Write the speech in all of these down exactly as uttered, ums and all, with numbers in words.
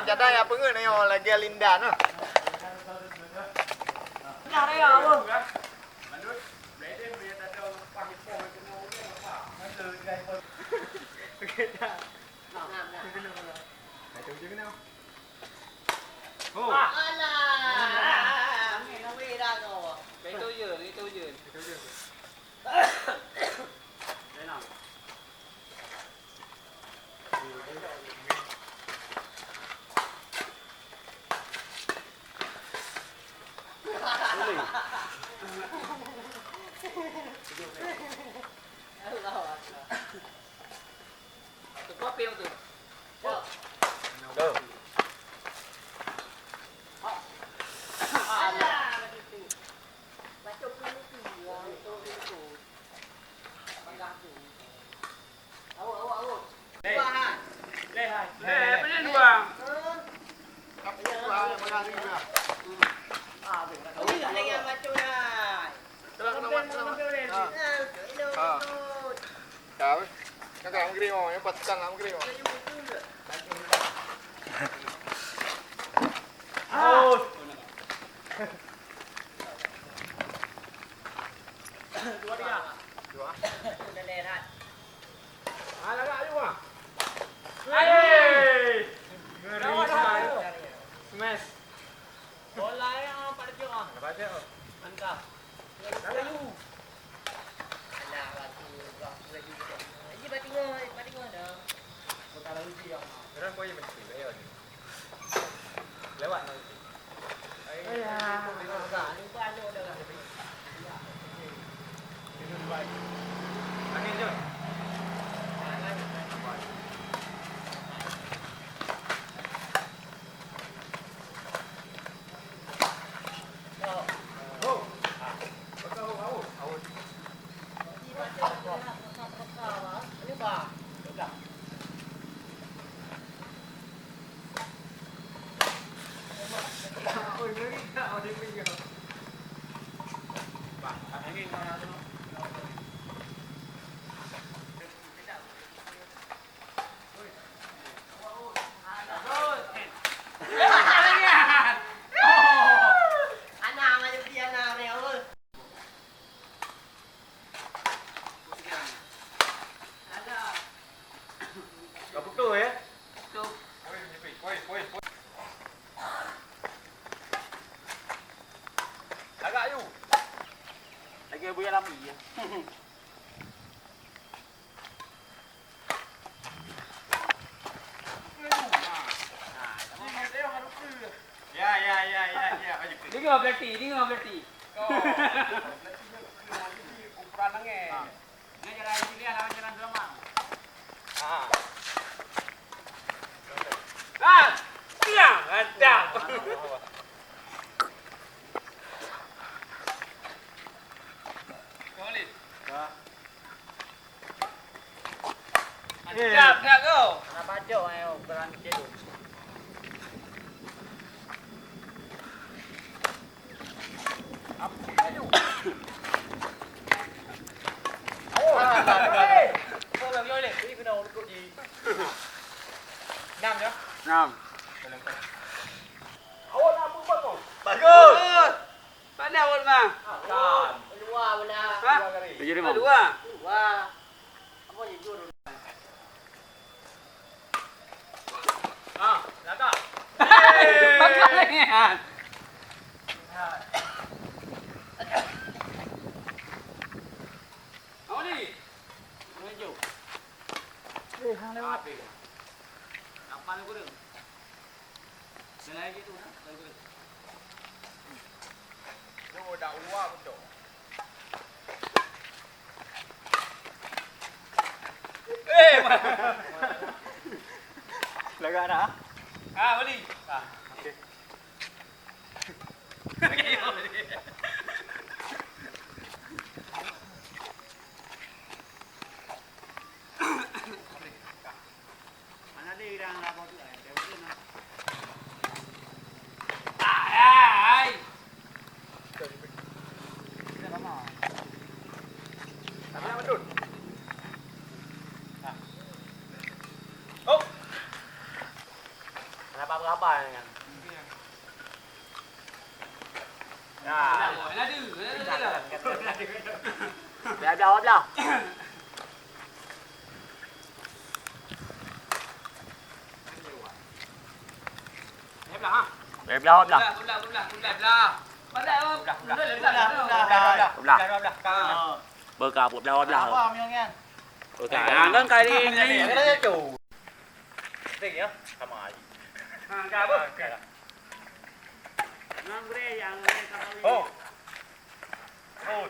Cadang ya peungeut nyoe lagèe Linda nah. Alah. Itu je, itu je. Smash. Bola yang pada jok ah. Pada jok. Mantap. Lalu. Alah, bagus. Bagus juga. Ini batin ngoi, batin ngoi dah. Bukan lalu dia. Terus boy mesti bayar ni. Lewat nanti. Ayah. Agak lupa ada dah. Angin jom. Ka putus, ya? Putus. Lagak, yu. Lagi buya lami, ya. Ya, ya, ya, ya, ya. Dengar berarti, dengar berarti. Ukuran nangis. Ini jalan sini, lawan jalan Selamang. Ah. Ah, iya, mantap. Kembali. Mantap, dah go. Anak pacok, ayo, berani cedok. Enam, ya? Enam. Bagus. Pandai awak mah. Kan. Dua belah. Hah? Tujuh lima. Dua. Dua. Apa jujur? Ah, lagak. Hei. Makan lagi, kan? Apa ni? Menunjuk. Eh, hang lewat. Apa ni? Apa ni, Guru? Selain itu, kan? Guru. Yo, dah ulua betul. Eh, lagak dah. Ah, beli. Ah, okey. Blah, blah, blah. Blah, blah, blah. Blah. Beuka pun blah, blah. Beuka. Ah, ngon kali ni. Oh. Oh.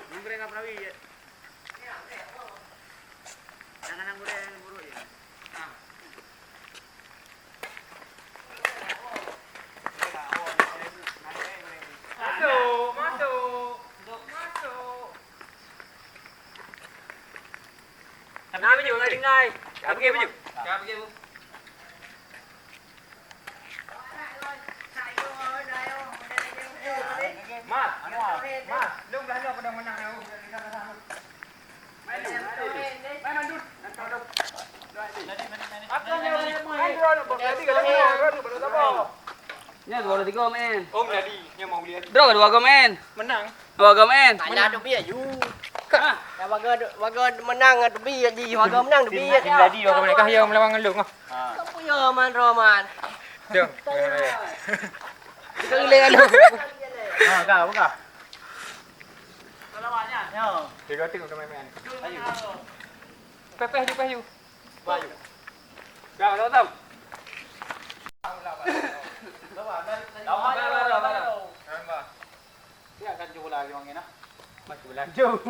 Masuk, masuk. Masuk. Tapi dia baju, ngai tinggai. Tapi dia baju. Tapi dia baju. Mas, Mas, lu belah nyoe pada menang. Nya dua tiga main. Om jadi, nya mau lihat. Draw dua go main. Menang. Dua go main. Kalah tu biar ju. Ka. Ya, waga, waga menang tu biar di, waga menang tu biar. Tim tadi waga menang kah yang melawan ngelung ah. Apa ya man Roman? Dah. Kita relay kan. Ha, ka, buka. Tiga tim kami main. Ayo. Pepeh ju, pepeh ju. Ayo. Dah, dah, dah. Lawan, lawan, lawan, lawan. Lawan, bah. Dia akan jumpa lagi orang ni nah. Masih berlanjut.